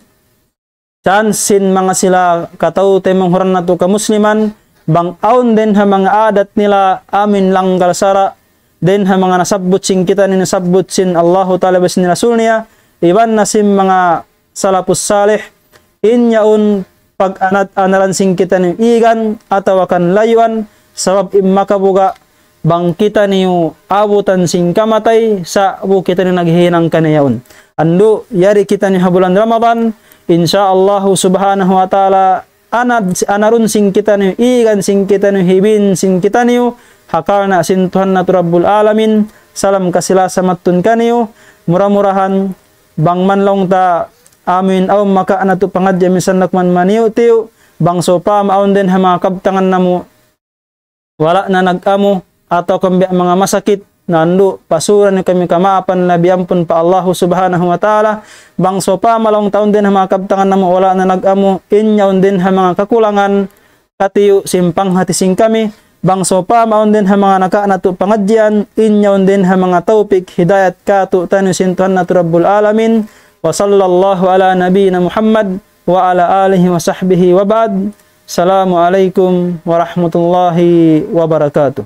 chance sin manga sila kataw-taymanghuran natu' kamusliman, bang awn dayn ha manga adat nila amun langgal sara', dayn ha manga nasabbut sin kitaniyu, nasabbut sin Allahu ta'ala iban sin Rasul niya, iban na sin manga salafus salih, in yaun pag-anad-anaran sin kitaniyu igan atawa kan layuan, sabab in makabuga' bang kitaniyu abutan sin kamatay, sa' bu kitaniyu naghihinang kaniya yaun. Andu', yari kitaniyu ha bulan Ramadan, insya Allahu subhanahu wa ta'ala, anad-, anarun sin kitaniyu, igan sin kitaniyu, hibin sin kitaniyu, ha karna' sin Tuhan natu' Rabbul Alamin, salam kasi-lasa mattan kaniyu, mura-murahan, bang man laung ta amun awn makawa' natu' pangadji' misan da kuman maniyu'-tiyu', bang sawpama awn dayn ha manga kabtangan namu', wala' na nag-amu, atawa kan biya' manga masakit, na andu', pasuran niyu kami kamaapan labi ampun pa Allahu subhanahu wa ta'ala, bang sawpama laung ta awn dayn ha manga kabtangan namu', wala' na nag-amu, in yaun dayn ha manga kakulangan, katiyu' sin panghati sin kami, bang sawpama awn dayn ha manga nakawa' natu' pangadjian, in yaun dayn ha manga tawpik hidayat kātu'niyu sin Tuhan natu' Rabbul Alamin, وصلى الله على نبينا محمد وعلى آله وصحبه وبعد. السلام عليكم ورحمة الله وبركاته.